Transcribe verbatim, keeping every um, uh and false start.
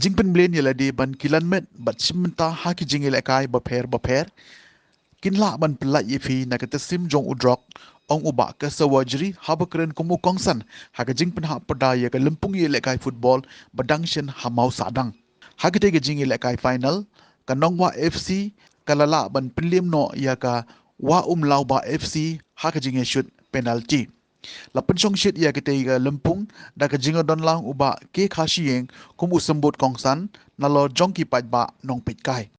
Jingpynbeit ïa lade ban kilan met bad shim bynta ha ki jingïalehkai bapher bapher kin lah ban pyllait ïa phi na ka tiesim jong u drok, ong u Bah Kesawa Jri haba kren kum u kongsan ha ka jingpynhap pyrda ïa ka lympung ïalehkai football ba dang shen ha Mawsahdang. Ha katei ka jingïalehkai final, ka Nongwah F C ka la lah ban pynliem noh ïa ka Wah Umlawbah F C ha ka jingïashut penalty. La pynshong shit ïa katei ka lympung da ka jingdon lang u Bah K. Khashieng kum u symbud kongsan nalor jong ki paidbah nongpeitkai.